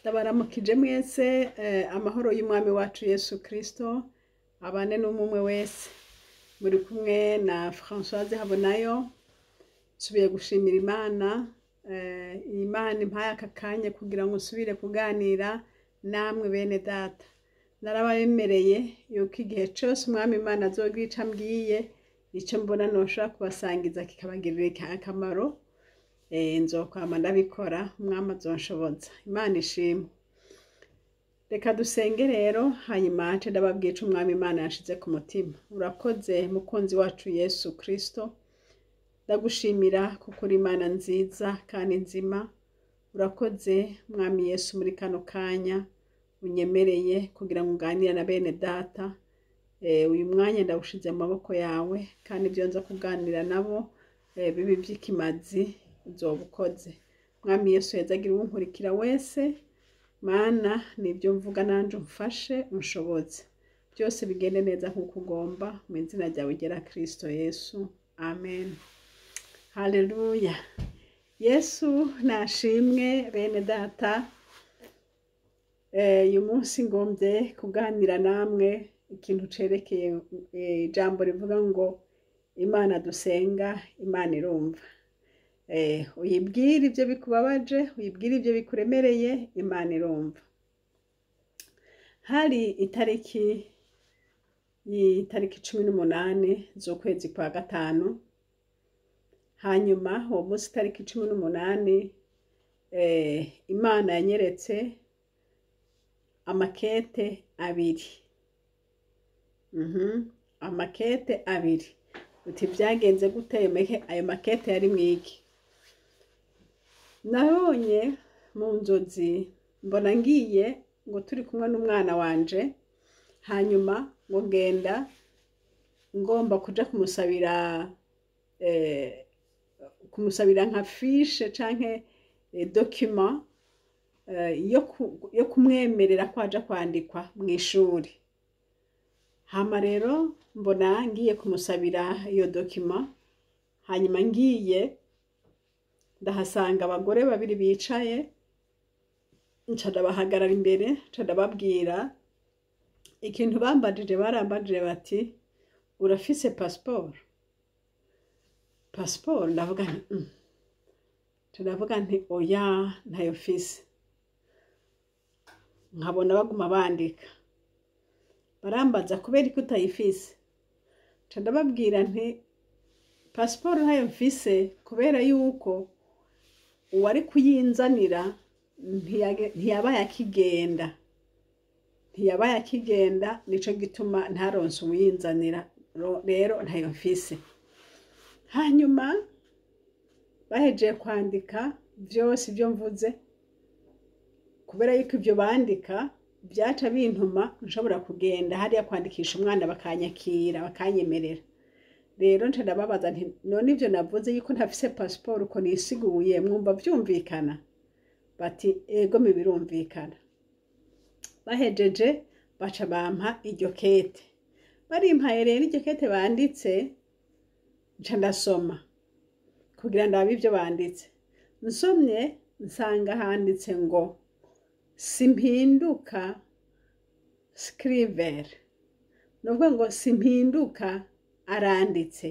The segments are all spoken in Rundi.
Ndabaramukije mwese, amahoro y'Umwami wacu Yesu Kristo abane n'umwe wese. Muri kumwe na Françoise Habonayo. Nsubiye gushimira Imana, Imana impaye aka kanya kugira ngo nsubire kuganira namwe bene data. Narababemereye yuko igihe cose Umwami Imana azogira ico ambwiye, ico mbona noshobora kubasangiza kikabagirira akamaro, nzokwama ndabikora, Umwami azonshoboza. Imana ishimwe. Reka dusenge rero, hanyuma nce ndababwira ico Umwami Imana yanshize ku mutima. Urakoze mukunzi wacu Yesu Kristo, ndagushimira kuko uri Imana nziza kandi nzima. Urakoze Mwami Yesu muri kano kanya unyemereye kugira ngo uganire na bene data. Uyu mwanya ndawushize mu maboko yawe, kandi ibyo nza kuganira nabo bibe ivy'ikimazi, uzoba ukoze. Mwami Yesu, hezagire uwunkurikira wese. Mana, nibyo mvuga nanje umfashe, unshoboze, byose bigende neza nk'uko ugomba, mu izina ryawe ryera Kristo Yesu, amen. Haleluya, Yesu nashimwe. Bene data, uyu munsi ngombye kuganira namwe ikintu cerekeye ijambo rivuga ngo Imana dusenga, Imana irumva. Uyibwire ibyo bikubabaje, uyibwire ibyo bikuremereye, Imana irumva. Hari itariki 18 z'ukwezi kwa gatanu. Hanyuma uwo munsi itariki 18, Imana yanyeretse amakete abiri. Amakete abiri. Uti byagenze gute? Ayo makete yari mwiki? Nabonye mu nzozi, mbona ngiye ngo turi kumwe n'umwana wanje, hanyuma ngo ngenda ngomba kuja kumusabira nka fiche canke document yo kumwemerera ko aja kwandikwa mw'ishuri. Hama rero mbona ngiye kumusabira iyo document, hanyuma ngiye ndahasanga abagore babiri bicaye, nca ndabahagarara imbere, nca ndababwira ikintu bambajije. Barambajije bati: "Urafise passport?" Passport, ndavuga nti. Nca ndavuga nti: "Oya, ntayo mfise." Nkabona baguma bandika, barambaza: "Kubera ko utayifise?" Nca ndababwira nti: "Passport ntayo mfise kubera yuko uwari kuyinzanira ntiyabaye akigenda, ntiyabaye akigenda, nico gituma ntaronse uwuyinzanira, rero ntayo mfise." Hanyuma bahejeje kwandika vyose ivyo mvuze, kubera yuko ivyo bandika vyaca bintuma nshobora kugenda hariya kwandikisha umwana, bakanyakira, bakanyemerera. Rero nca ndababaza nti: "None ivyo navuze yuko ntafise pasiporo, uko nisiguye, mwumva vyumvikana?" Bati: "Ego, birumvikana." Bahejeje baca bampa iryo kete. Barimpaye rero iryo kete banditse, nca ndasoma kugira ndabe ivyo banditse. Nsomye nsanga handitse ngo "Simpinduka skriver", nuvuga ngo "Simpinduka aranditse".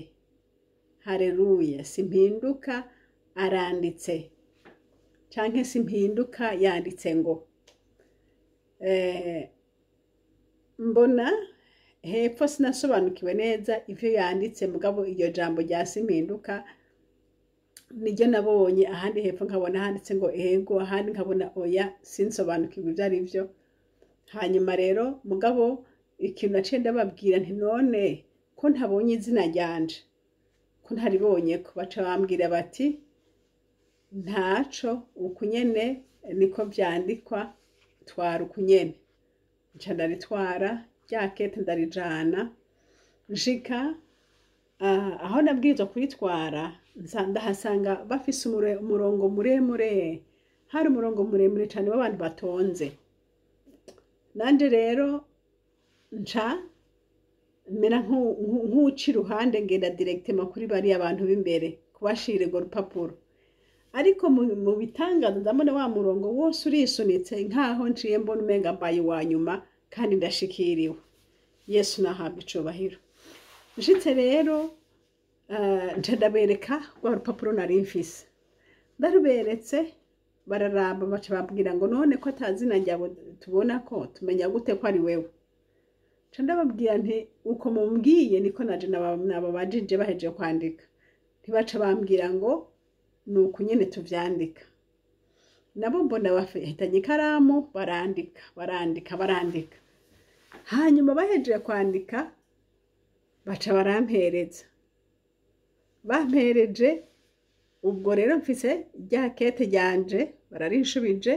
Haleluya! "Simpinduka aranditse" canke "Simpinduka yanditse" ngo mbona hepfo sinasobanukiwe neza ivyo yanditse, mugabo iryo jambo rya "Simpinduka" niryo nabonye. Ahandi hepfo nkabona handitse ngo "ego", ahandi nkabona "oya", sinsobanukirwa ivyo ari vyo. Hanyuma rero mugabo ikintu naciye ndababwira nti: "None ko ntabonye izina ryanje, ko ntaribonye?" Ko baca bambwira bati: "Ntaco, uku nyene niko vyandikwa, twara uku nyene." Nca ndaritwara rya kete, ndarijana. Nshika aho nabwirizwa kuritwara, ndahasanga bafise umurongo muremure. Hari umurongo muremure cane w'abantu batonze. Nanje rero nca mera nk'uca iruhande, ngenda directement kuri bariya bantu b'imbere kubashira urwo rupapuro. Ariko mu bitangaza ndabona wa murongo wose urisunitse, nkaho nciye mbona umenga mbaye uwa nyuma kandi ndashikiriwe. Yesu nahabwa icubahiro. Nshitse rero, nca ndabereka rwa rupapuro nari mfise. Ndaruberetse, bararaba, baca babwira ngo: "None ko atazina ryawe tubona, ko tumenya gute ko ari wewe?" Nca ndababwira nti: "Uko mumbwiye niko naje nababajije bahejeje kwandika." Ntibaca bambwira ngo ni uku nyene tuvyandika. Nabo mbona bafitanye ikaramu, barandika, barandika, barandika. Hanyuma bahejeje kwandika, baca barampereza. Bampereje, ubwo rero mfise rya kete ryanje, bararinshubije,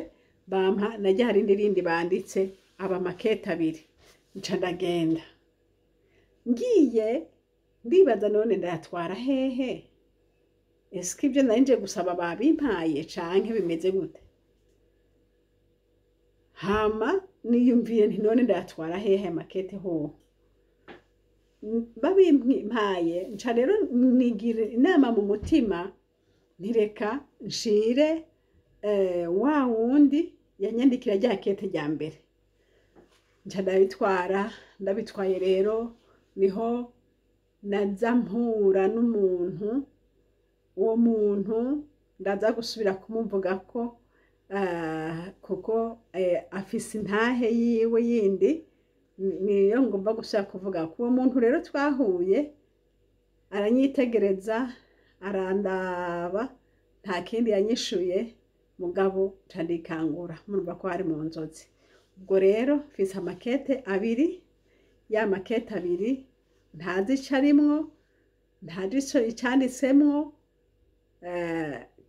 bampa na rya rindi rindi banditse, aba makete abiri. Nca ndagenda. Ngiye ndibaza: none ndayatwara hehe? Ese ibyo nari nje gusaba babimpaye, canke bimeze gute? Hama niyumviye nti: none ndayatwara hehe makete hoho babimpaye? Nca rero nigira inama mu mutima, ntireka nshire wa wundi yanyandikira rya kete rya mbere. Nca ndabitwara. Ndabitwaye rero, niho naza mpura n'umuntu. Uwo muntu ndaza gusubira kumuvuga ko kuko afise intahe yiwe yindi, niyo ngomba gusubira kuvuga ko. Uwo muntu rero twahuye, aranyitegereza, arandaba, nta kindi yanyishuye. Mugabo nca ndikangura, murumva ko hari mu nzozi. Ubwo rero mfise amakete abiri. Ya makete abiri ntazi ico arimwo, ntazi ico icanditsemwo,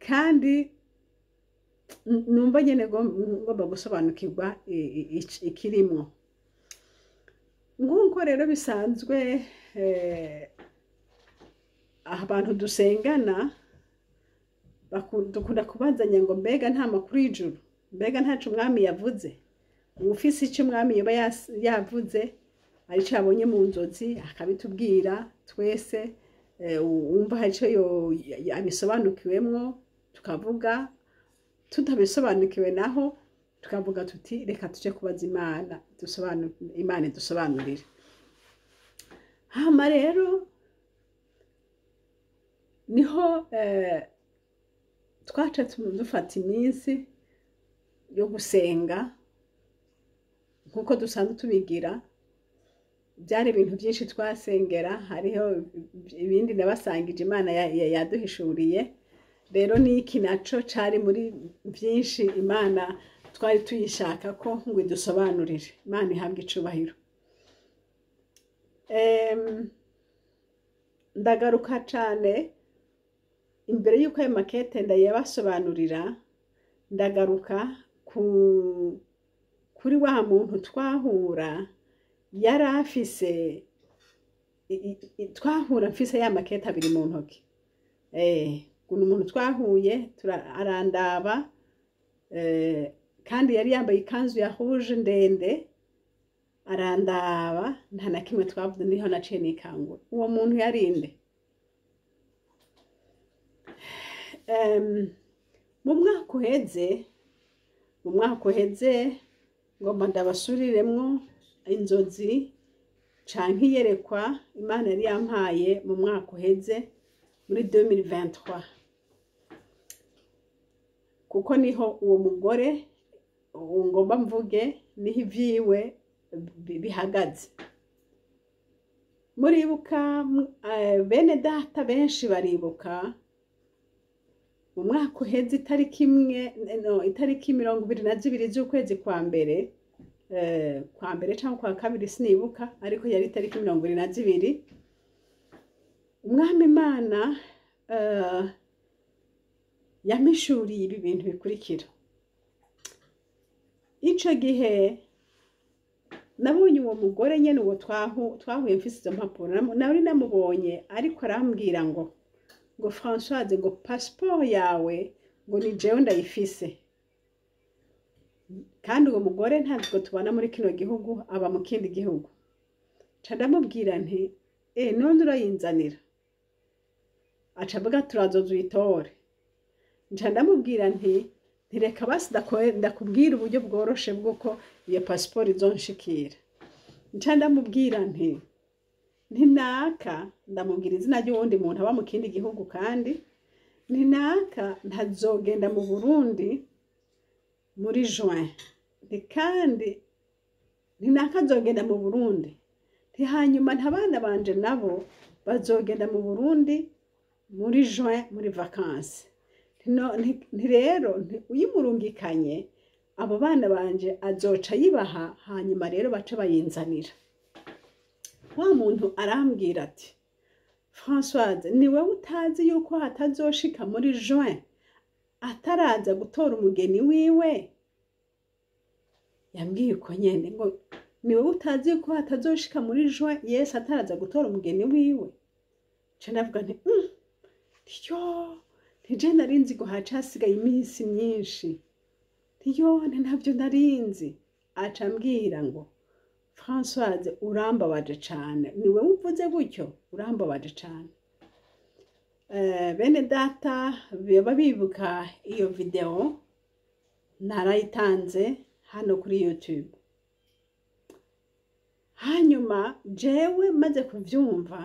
kandi numva nyene ngomba gusobanukirwa ikirimwo. Nk'uko rero bisanzwe, abantu dusengana dukunda kubazanya ngo: mbega nta makuru y'ijuru? Mbega ntaco umwami yavuze? Uwufise ico umwami yoba yavuze, arico yabonye mu nzozi, akabitubwira twese. Wumva hari ico abisobanukiwemwo, tukavuga. Tutabisobanukiwe naho, tukavuga tuti: reka tuje kubaza Imana, Imana idusobanurire. Hama rero niho twaca dufata iminsi yo gusenga nk'uko dusanzwe tubigira. Byari ibintu byinshi twasengera, hariho ibindi nabasangije Imana yaduhishuriye. Rero n'iki naco cari muri byinshi Imana twari tuyishaka ko ngo idusobanurire. Imana ihabwe icubahiro. Ndagaruka cane imbere y'uko ayo makete ndayabasobanurira. Ndagaruka kuri wa muntu twahura, yari afise twahura mfise ya makete abiri mu ntoki. Uno umuntu twahuye, arandaba, kandi yari yambaye ikanzu ya rouge ndende. Arandaba, nta na kimwe twavuze. Niho naciye nikangura. Uwo muntu yarinde? Mu mwaka uheze, ngomba ndabasuriremwo inzozi canke iyerekwa Imana yari yampaye mu mwaka uheze, muri 2023, kuko niho uwo mugore uwo ngomba mvuge, niho ivyiwe bihagaze. Muribuka, bene data benshi baribuka, mu mwaka uheze, itariki imwe, no, itariki 22 z'ukwezi kwa mbere, kwa mbere cyangwa kwa kabiri sinibuka, ariko yari itariki 22, Umwami Imana yampishuriye ibi bintu bikurikira. Ico gihe nabonye uwo mugore nyene, uwo twahuye mfise izo mpapuro, nari namubonye ariko arambwira ngo: "Françoise," ngo, "passport yawe," ngo, "ni jewe ndayifise." Kandi uwo mugore ntabwo tubana muri kino gihugu, aba mu kindi gihugu. Nca ndamubwira nti: "E, none urayinzanira?" Aca avuga: "Turazoza uyitore." Nca ndamubwira nti ntireka basi ndakubwira uburyo bworoshe bw'uko iyo pasiporo izonshikira. Nca ndamubwira nti ntinaka, ndamubwira izina ry'uwundi muntu aba mu kindi gihugu, kandi ntinaka ntazogenda mu Burundi muri juin, nti kandi ntinaka nzogenda mu Burundi, nti hanyuma ntabana banje nabo bazogenda mu Burundi muri juin muri vacances. Nti rero uyimurungikanye abo bana banje azoca yibaha, hanyuma rero bace bayinzanira. Wa muntu arambwira ati: "Françoise, ni wowe utazi yuko hatazoshika muri juin ataraza gutora umugeni wiwe?" Yambwiye uko nyene ngo: "Ni wowe utazi yuko hatazoshika muri juin Yesu ataraza gutora umugeni wiwe?" Nca ndavuga nti yo, ntije narinzi ngo haca hasigaye iminsi myinshi, ntiyo ntabyo narinzi. Aca ambwira ngo: "Françoise, urambabaje cane, ni wowe uvuze gutyo, urambabaje cane." Bene data baba bibuka iyo video narayitanze hano kuri YouTube. Hanyuma jewe maze kuvyumva,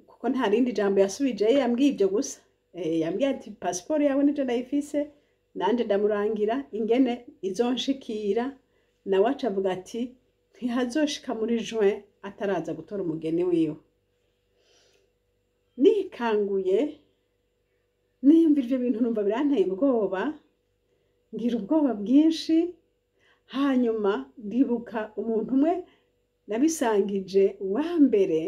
kuko nta rindi jambo yasubije, yambwiye ibyo gusa. Yambwiye ati: "Pasiporo yawe nije ndayifise." Nanje ndamurangira ingene izonshikira, nawe aca avuga ati ntihazoshika muri juin ataraza gutora umugeni wiwe. Nikanguye niyumva ivyo bintu, numva biranteye ubwoba, ngira ubwoba bwinshi. Hanyuma ndibuka umuntu umwe nabisangije wa mbere,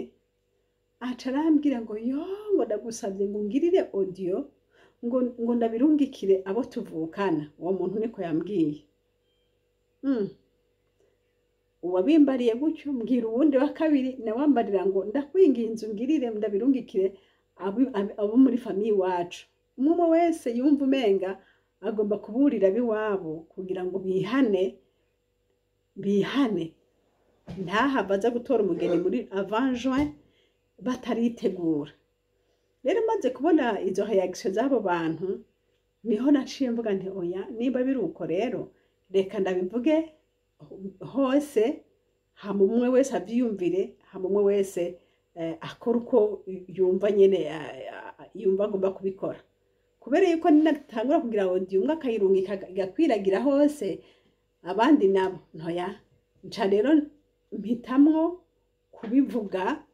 aca arambwira ngo: "Yo," ngo, "ndagusabye ngo ungirire audio ngo ndabirungikire abo tuvukana." Uwo muntu niko yambwiye. Uwabimbariye gutyo, mbwira uwundi wa kabiri, nawe ambarira ngo: "Ndakwinginze ungirire ndabirungikire abo muri famille iwacu." Umwe wese yumva umenga agomba kuburira ab'iwabo kugira ngo bihane, bihane, ntahave aza gutora umugeni muri avant juin bataritegura. Rero maze kubona izo réaction z'abo bantu, niho naciye mvuga nti: "Oya, nimba biri uko rero reka ndabivuge hose, hama umwe wese avyiyumvire, hama umwe wese akora uko yumva nyene, yumva agomba kubikora." Kubera yuko ninatangura kugira audio, umwe akayirungika igakwiragira hose, abandi nabo ntoya. Nca rero mpitamwo kubivuga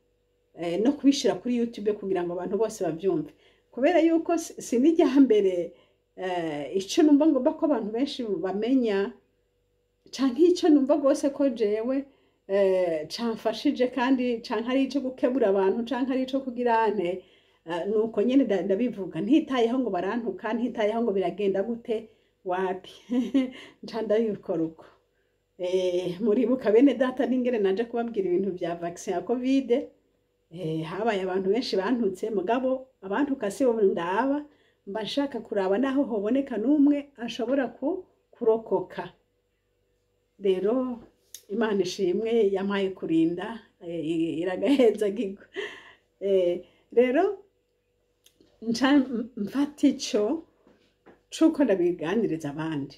no kubishira kuri YouTube kugira ngo abantu bose bavyumve, kubera yuko si n'irya mbere ico numva ngomba ko abantu benshi bamenya, canke ico numva rwose ko jewe camfashije, kandi canke ari ico gukebura abantu, canke ari ico kugira ante, nuko nyene ndabivuga ntitayeho ngo barantuka, ntitayeho ngo biragenda gute, wapi, nca ndabikora uko. Muribuka bene data n'ingene naje kubabwira ibintu vya vaccin ya Covid, habaye abantu benshi bantutse. Mugabo abantuka sibo ndaba, mba nshaka kuraba naho hoboneka n'umwe ashobora kurokoka. Rero Imana ishimwe yampaye kurinda, iragaheza gigwa. Rero nca mfata ico c'uko ndabiganiriza abandi.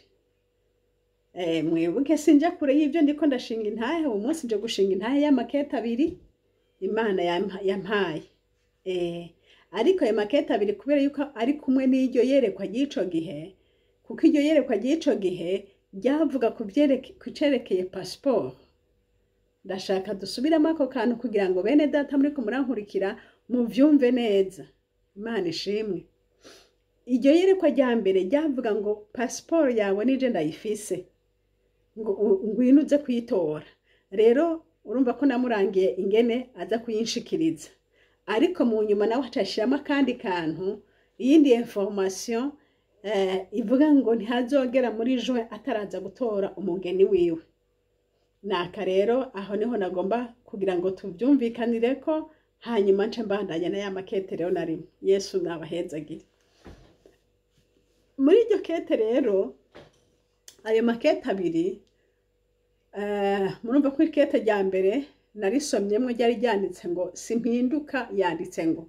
Mwibuke sinja kure y'ibyo ndiko ndashinga intahe. Uwo munsi nje gushinga intahe y'amakete abiri Imana yampaye. Ariko ayo makete abiri, kubera yuko ari kumwe n'iryo yerekwa ry'ico gihe, kuko iryo yerekwa ry'ico gihe ryavuga ku cerekeye pasiporo. Ndashaka dusubiremo ako kantu kugira ngo bene data muriko murankurikira muvyumve neza. Imana ishimwe. Iryo yerekwa rya mbere ryavuga ngo: "Pasiporo yawe nije ndayifise, ngo ngwino uze kuyitora." Rero urumva ko namurangiye ingene aza kuyinshikiriza, ariko mu nyuma nawe acashiramo akandi kantu, iyindi information ivuga ngo ntihazogera muri juin ataraza gutora umugeni wiwe. Naka rero aho niho nagomba kugira ngo tuvyumvikanire ko, hanyuma nce mbandanya na ya makete rero narimo. Yesu nabahezagire. Muri iryo kete rero, ayo makete abiri, murumva ko ikete rya mbere narisomyemwo ryari ryanditse ngo: "Simpinduka." Yanditse ngo: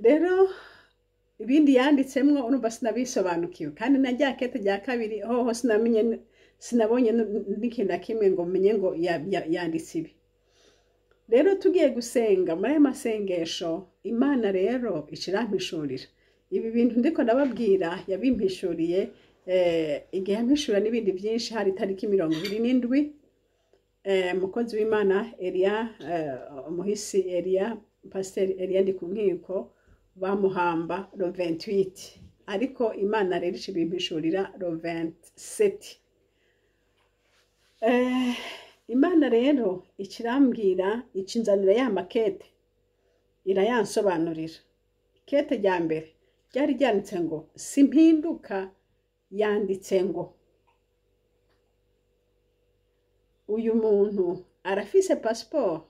Rero ibindi yanditsemwo urumva sinabisobanukiwe, kandi na rya kete rya kabiri hoho sinamenye, sinabonye n'ikintu na kimwe ngo menye ngo yanditse ibi. Rero tugiye gusenga muri ayo masengesho, Imana rero icirampishurira ibi bintu ndiko ndababwira. Yabimpishuriye igihe yampishura n'ibindi byinshi, hari itariki 27, umukozi w'Imana Eliya, umuhisi Eliya, Pasiteri Eliya Ndikunkiko, bamuhamba le 28, ariko Imana rero ica ibimpishurira le 27. Imana rero ikirambwira, icinzanira ya makete, irayansobanurira. Kete rya mbere ryari ryanditse ngo simpinduka, yanditse ngo uyu muntu arafise pasiporo,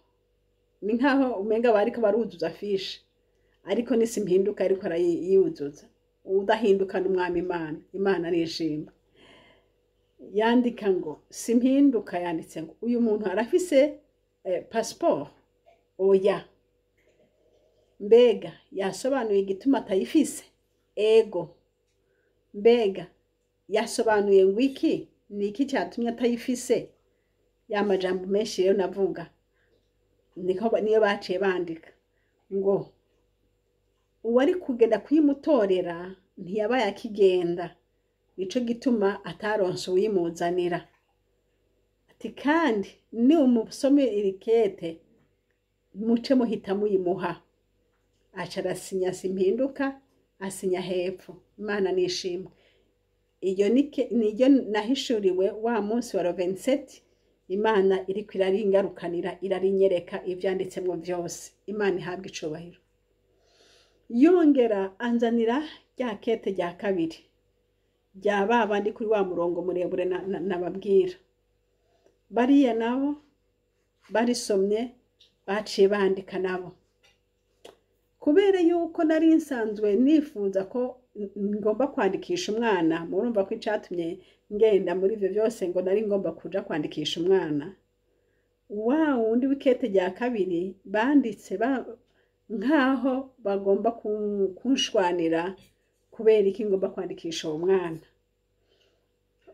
ni nkaho umenga bariko baruzuza fiche, ariko ni simpinduka ariko arayuzuza. Udahinduka n'Umwami Imana, Imana nishimba. Yandika ngo simpinduka, yanditse ngo uyu muntu arafise pasiporo? Oya. Mbega yasobanuye igituma atayifise? Ego. Mbega yasobanuye ngo iki ni iki cyatumye atayifise? Ya majambo menshi rero navuga niko niyo baciye bandika ngo uwari kugenda kuyimutorera ntiyabaye akigenda, nico gituma ataronse uwuyimuzanira. Ati kandi ni umusome iri kete muce muhita muyimuha. Aca arasinya simpinduka, asinya hepfo. Imana nishimwe. Iyo niryo nahishuriwe wa munsi wa 27. Imana iriko iraringarukanira, irarinyereka ivyanditsemwo vyose. Imana ihabwa icubahiro. Yongera anzanira rya kete rya kabiri rya ba bandi kuri wa murongo murebure nababwira. Bariya nabo barisomye baciye bandika nabo. Kubera yuko nari nsanzwe nifuza ko ngomba kwandikisha umwana, murumva ko icatumye ngenda muri ivyo byose ngo nari ngomba kuja kwandikisha umwana, wa wundi w'ikete rya kabiri banditse nkaho bagomba kunshwanira kubera iki ngomba kwandikisha uwo mwana.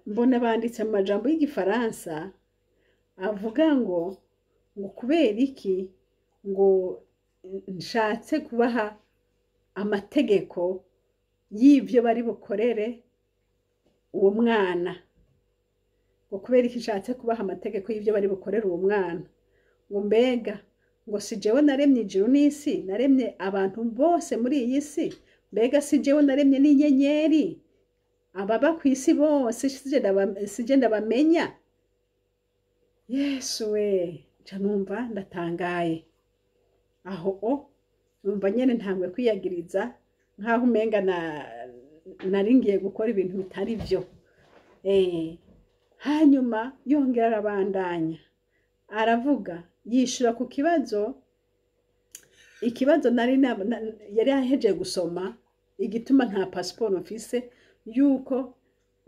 Mbona banditse mu majambo y'Igifaransa avuga ngo kubera iki ngo nshatse kubaha amategeko y'ibyo bari bukorere uwo mwana, ngo kubera iki nshatse kubaha amategeko y'ibyo bari bukorere uwo mwana, ngo mbega ngo si jewe naremye ijuru n'isi, naremye abantu bose muri iyi si, mbega si jewe naremye n'inyenyeri, ababa ku isi bose si je ndabamenya? Yesu we, nca numva ndatangaye aho. O numva nyene ntangwe kwiyagiriza nkaho umenga nari ngiye gukora ibintu bitari byo. Hanyuma yongera arabandanya aravuga, yishura ku kibazo, ikibazo nari yari ahejeje gusoma, igituma nta pasiporo mfise, yuko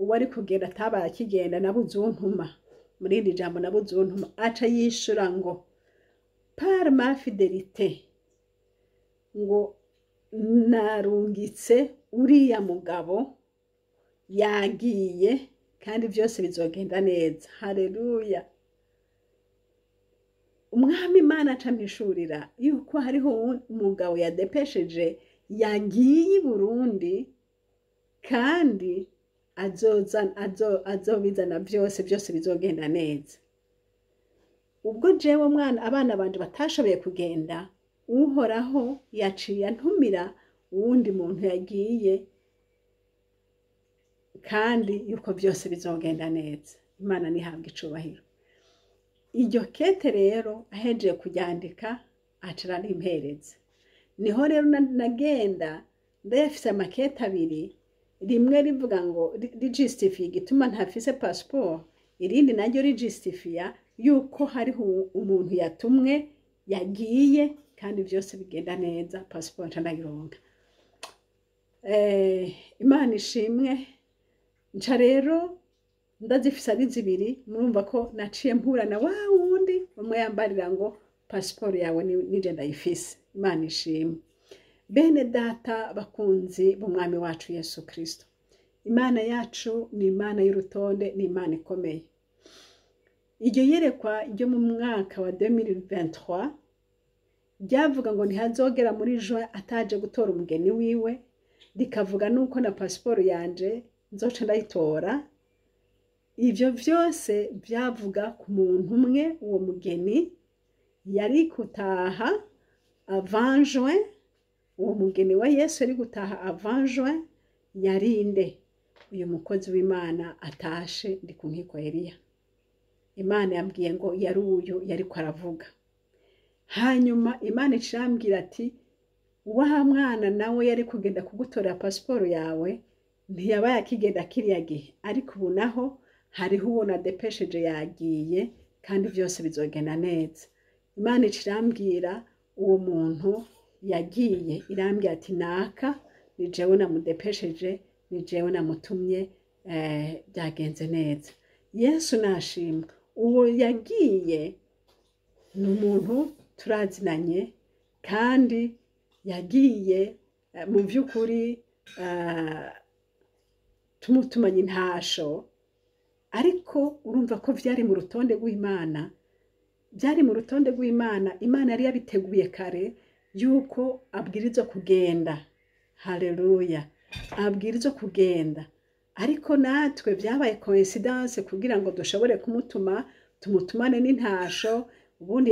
uwari kugenda atabaye akigenda, nabuze uwuntuma. Muri iri jambo nabuze uwuntuma, aca yishura ngo par ma fidélité, ngo narungitse uriya mugabo yagiye kandi byose bizogenda neza. Haleluya. Umwami Imana aca ampishurira yuko hariho umugabo yadepesheje yagiye i Burundi, kandi azobizana byose, byose bizogenda neza. Ubwo jewe mwana abana banje batashoboye kugenda, Uhoraho yaciye antumira uwundi muntu yagiye, kandi yuko byose bizogenda neza. Imana nihabwa icubahiro. Iryo kete rero ahejeje kuryandika aca ararimpereza. Niho rero nagenda ndayafise amakete abiri, rimwe rivuga ngo rijustifie igituma ntafise pasiporo, irindi naryo rijustifia yuko hariho umuntu yatumwe yagiye kandi byose bigenda neza, pasiporo nca ndayironka. Imana ishimwe. Nca rero ndazifise ari zibiri, murumva ko naciye mpura na wa wundi umwe yambarira ngo pasiporo yawe nije ndayifise. Imana ishimwe. Bene data bakunzi b'umwami wacu Yesu Kristo, Imana yacu ni Imana y'urutonde, ni Imana ikomeye. Iryo yerekwa ryo mu mwaka wa 2023 ryavuga ngo ntihazogera muri juin ataje gutora umugeni wiwe, rikavuga nuko na pasiporo yanje nzoca ndayitora. Ivyo vyose byavuga ku muntu umwe, uwo mugeni yari gutaha avant juin. Uwo mugeni wa Yesu yari gutaha avant juin yarinde uyu mukozi w'Imana atashe ndi ku nkiko Eliya. Imana yambwiye ngo yari uyu yariko aravuga. Hanyuma Imana icirambwira ati wa mwana nawe yari kugenda kugutorera pasiporo yawe ntiyabaye akigenda kiriya gihe, ariko ubu naho hariho uwo nadepesheje yagiye, kandi byose bizogenda neza. Imana icirambwira uwo muntu yagiye, irambwira ati naka ni jewe namudepesheje, ni jewe namutumye, byagenze neza. Yesu nashimwe. Uwo yagiye ni umuntu turazinanye, kandi yagiye mu by'ukuri tumutumanye intasho, ariko urumva ko vyari mu rutonde rw'Imana, byari mu rutonde rw'Imana. Imana yari yabiteguye kare yuko abwirizwa kugenda. Haleluya, abwirizwa kugenda. Ariko natwe byabaye coincidence kugira ngo dushobore kumutuma, tumutumane n'intasho. Ubundi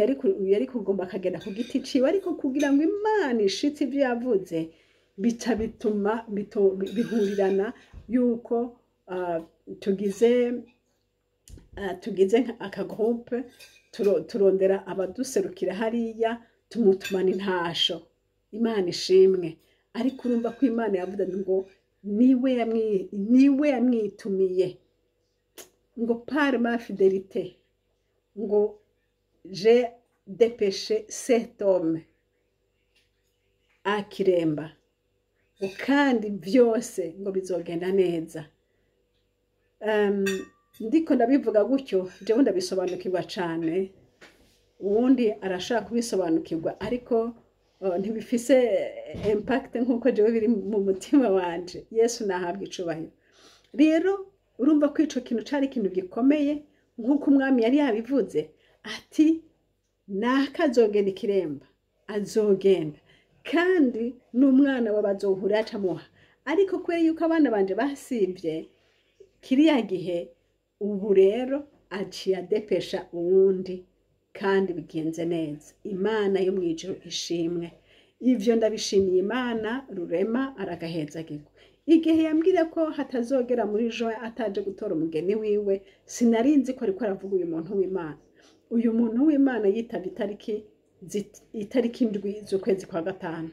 yari kugomba akagenda ku giti ciwe, ariko kugira ngo Imana ishitse ibyo yavuze, bica bituma bihurirana yuko tugize akagroupe, turondera abaduserukira hariya, tumutumana intasho. Imana ishimwe. Ariko urumva ko Imana yavuze ngo niwe yamwitumiye, ngo par ma fidélité ngo j'ai dépêché cet homme à Kiremba, ngo kandi byose ngo bizogenda neza. Ndiko ndabivuga gutyo, jewe ndabisobanukirwa cane, uwundi arashaka kubisobanukirwa, ariko ntibifise impact nkuko jewe biri mu mutima wanje. Yesu nahabwa icubahiro. Rero urumva ko ico kintu cari ikintu gikomeye, nkuko umwami yari yabivuze ati naka azogenda Ikiremba, azogenda, kandi n'umwana wabazohura acamuha. Ariko kubera yuko abana banje basivye kiriya gihe, ubu rero aciye adepesha uwundi, kandi bigenze neza. Imana yo mw'ijuru ishimwe. Ivyo ndabishimiye Imana rurema, aragahezagirwa. Igihe yambwira ko hatazogera muri juin ataje gutora umugeni wiwe, sinarinzi ko ariko aravuga uyu muntu w'Imana. Uyu muntu w'Imana yitavye itariki 7 z'ukwezi kwa 5,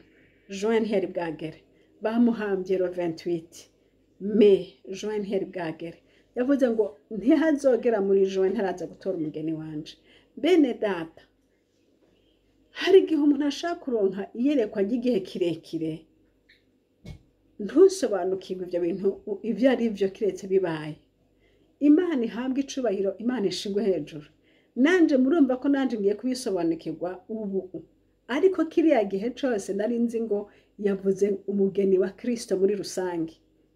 juin ntiyari bwagere. Bamuhambye le 28 mai, juin ntiyari bwagere. Yavuze ngo ntihazogera muri juin ntaraza gutora umugeni wanje. Bene data, hari igihe umuntu ashaka kuronka iyerekwa ry'igihe kirekire, ntusobanukirwe ibyo bintu ibyo ari byo kiretse bibaye. Imana ihabwe icubahiro, Imana ishigwe hejuru. Nanje murumva ko nanje ngiye kubisobanukirwa ubu, ariko kiriya gihe cose nari nzi ngo yavuze umugeni wa Kristo muri rusange,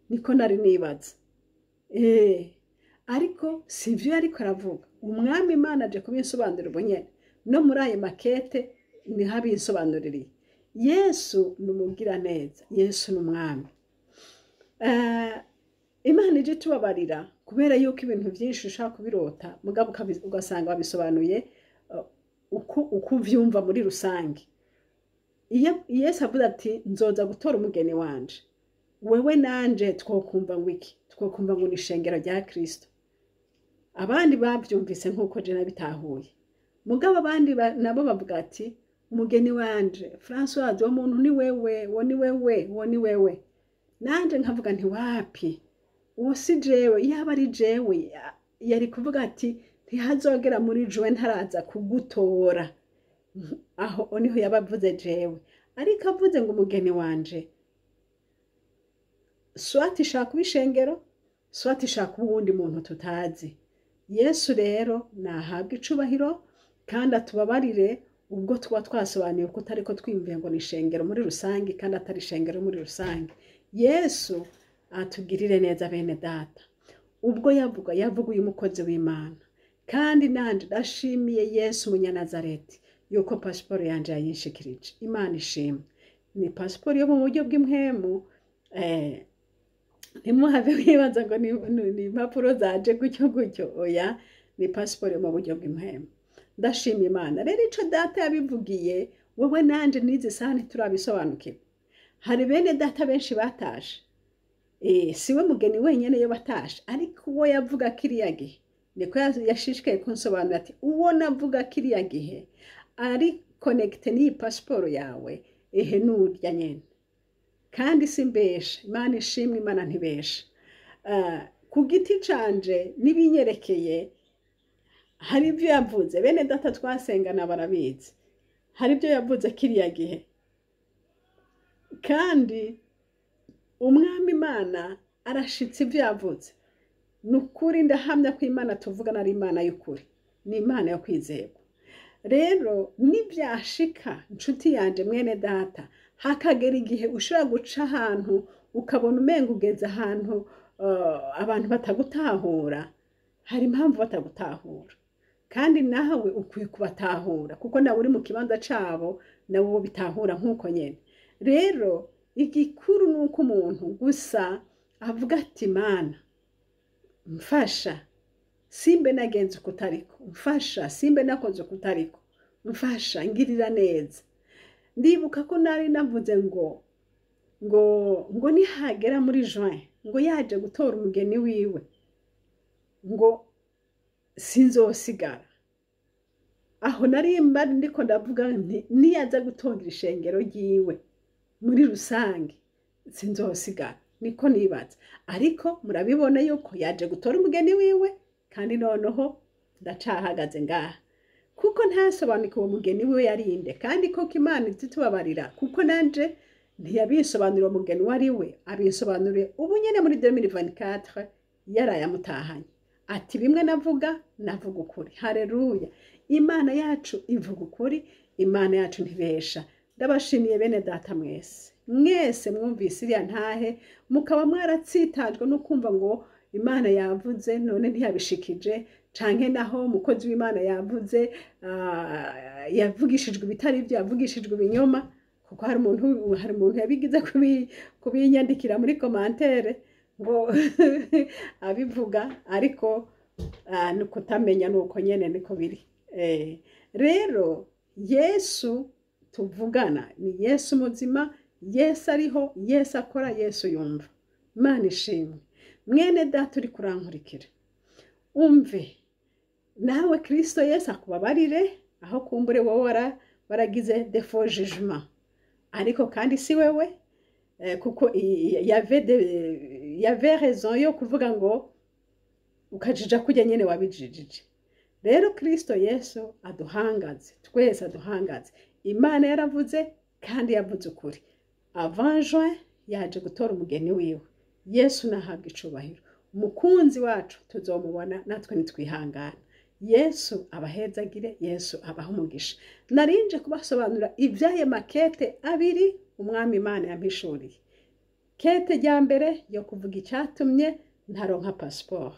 niko nari nibaza. Ariko si ivyo yariko aravuga. Umwami Imana aje kubinsobanurira ubu nyene, no muri ayo makete niho abinsobanuririye. Yesu ni umugiraneza, Yesu ni umwami. Imana ije tubabarira kubera yuko ibintu vyinshi ushaka kubirota, mugabo ugasanga babisobanuye uko uvyumva muri rusange. Iyo Yesu avuze ati nzoza gutora umugeni wanje, wewe nanje twokumva ngo iki? Twokumva ngo ni ishengero rya Kristo. Abandi bavyumvise nkuko je nabitahuye, mugabo abandi nabo bavuga ati umugeni wanje François, uwo muntu ni wewe, uwo ni wewe, uwo ni wewe. Nanje nkavuga nti wapi, uwo si jewe. Yaba ari jewe yari kuvuga ati ntihazogera muri juin ntaraza kugutora, aho niho yaba avuze jewe. Ariko avuze ngo umugeni wanje, soit ishaka kuba ishengero, soit ishaka kuba uwundi muntu tutazi. Yesu rero nahabwe icubahiro kandi atubabarire. Ubwo tuba twasobanuye ko utari ko twiyumviye ngo ni ishengero muri rusange, kandi atari ishengero muri rusange. Yesu atugirire neza, bene data. Ubwo yavuga, yavuga uyu mukozi w'Imana. Kandi nanje ndashimiye Yesu Umunyanazareti yuko pasiporo yanje yayinshikirije. Imana ishimwe. Ni pasiporo yo mu buryo bw'impwemu. Ntimuhave wibaza ngo ni impapuro zaje gutyo gutyo. Oya, ni pasiporo yo mu buryo bw'impwemu. Ndashima Imana. Rero ico data yabivugiye, wowe nanje n'izi saha ntiturabisobanukirwa. Hari bene data benshi batashe. Siwe mugeni wenyene yo batashe, ariko uwo yavuga kiriya gihe niko yashishikaye kunsobanurira ati: "Uwo navuga kiriya gihe ari connecté n'iyi pasiporo yawe, ehe, nurya nyene." Kandi simbesha, Imana ishimwe, Imana ntibesha. Ku giti canje n'ibinyerekeye, hari ibyo yavuze, bene data twasengana barabizi. Hari ibyo yavuze kiriya gihe, kandi Umwami Imana arashitse ibyo yavuze. Ni ukuri, ndahamya ko Imana tuvugana ari Imana y'ukuri, ni Imana yo kwizerwa. Rero nibyashika, inshuti yanje, mwene data, hakagera igihe ushobora guca ahantu ukabona umenga ugeze ahantu abantu batagutahura, hari impamvu batagutahura, kandi nawe ukwiye kubatahura, kuko nawe uri mu kibanza cabo, nawe uwo bitahura nk'uko nyene. Rero igikuru ni uko umuntu gusa avuga ati: "Mana, mfasha simbe nagenze uko utariko, mfasha simbe nakoze uko utariko, mfasha, ngirira neza." Ndibuka ko nari navuze ngo nihagera muri juin, ngo yaje gutora umugeni wiwe, ngo sinzosigara aho. Nari mba ndiko ndavuga nti niyaza gutongira ishengero ryiwe muri rusange, sinzosigara. Niko nibaza, ariko murabibona yuko yaje gutora umugeni wiwe, kandi noneho ndacahagaze ngaha, kuko ntasobanukiwe uwo mugeni wiwe yarinde. Kandi koko Imana itubabarira, kuko nanje ntiyabisobanurira uwo mugeni uwo ari we. Abisobanuriye ubu nyene muri 2024 yarayamutahanye, ati: "Bimwe navuga, navuga ukuri." Hareruya! Imana yacu ivuga ukuri, Imana yacu ntibesha. Ndabashimiye, bene data mwese mwese mwumvise iriya ntahe, mukaba mwaratsitajwe no kumva ngo Imana yavuze none ntiyabishikije, canke naho umukozi w'Imana yavuze, yavugishijwe ibitari byo, yavugishijwe ibinyoma. Kuko hari umuntu yabigize kubinyandikira muri commentaire ngo abivuga, ariko ni ukutamenya, ni uko nyene niko biri. Rero Yesu tuvugana ni Yesu muzima, Yesu ariho, Yesu akora, Yesu yumva. Imana ishimwe. Mwene data uri kurankurikira, umve nawe, Kirisito Yesu akubabarire aho kumbure wowe waragize des faux jugements, ariko kandi si wewe, kuko y avait raison yo kuvuga ngo ukajija kujya nyene wabijijije. Rero Kirisito Yesu aduhangaze twese, aduhangaze. Imana yaravuze kandi yavuze ukuri. Avant juin yaje gutora umugeni wiwe. Yesu nahabwa icubahiro. Umukunzi wacu tuzomubona natwe nitwihangana. Yesu abahezagire, Yesu abaha umugisha. Narinje kubasobanurira iby'ayo makete abiri Umwami Imana yampishuriye. Kete rya mbere yo kuvuga icyatumye ntaronka pasiporo,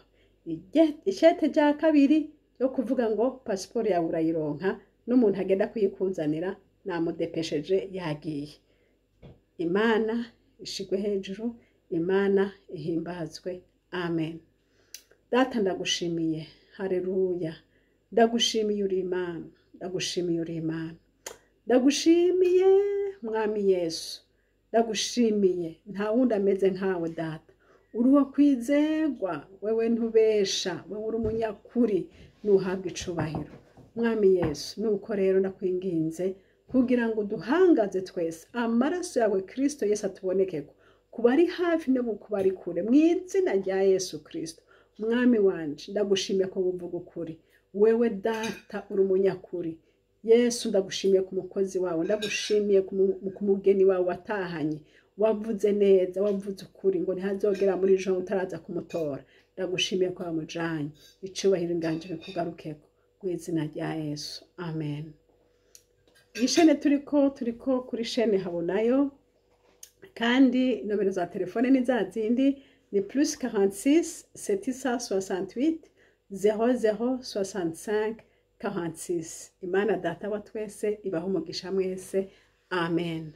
ikete rya kabiri yo kuvuga ngo pasiporo yawe urayironka, n'umuntu agenda kuyikuzanira namudepesheje yagiye. Imana ishigwe hejuru, Imana ihimbazwe. Amen. Data, ndagushimiye. Hareruya! Ndagushimiye, uri Imana. Ndagushimiye, uri Imana. Ndagushimiye, Mwami Yesu, ndagushimiye. Nta wundi ameze nkawe, Data. Uri uwo kwizegwa, wewe ntubesha, wewe uri umunyakuri, ntuhabwe icubahiro, Mwami Yesu. Nuko rero ndakwinginze kugira ngo duhangaze twese amaraso yawe Kirisito Yesu atubonekeko, ku bari hafi no ku bari kure, mu izina rya Yesu Kirisito. Mwami wanje, ndagushimiye ko buvuga ukuri. Wewe Data uri umunyakuri. Yesu, ndagushimiye ku mukozi wawe, ndagushimiye ku mugeni wawe watahanye. Wavuze neza, wavuze ukuri ngo ntihazogera muri juin utaraza kumutora. Ndagushimiye ko wamujanye. Icubahiro, inganje bikugarukeko mu izina rya Yesu. Amen. Iyi shene turiko kuri shene Habonayo, kandi nomero za telefone ni za zindi, ni +46 768 00 65 46. Imana Data wa twese ibahe umugisha mwese. Amen.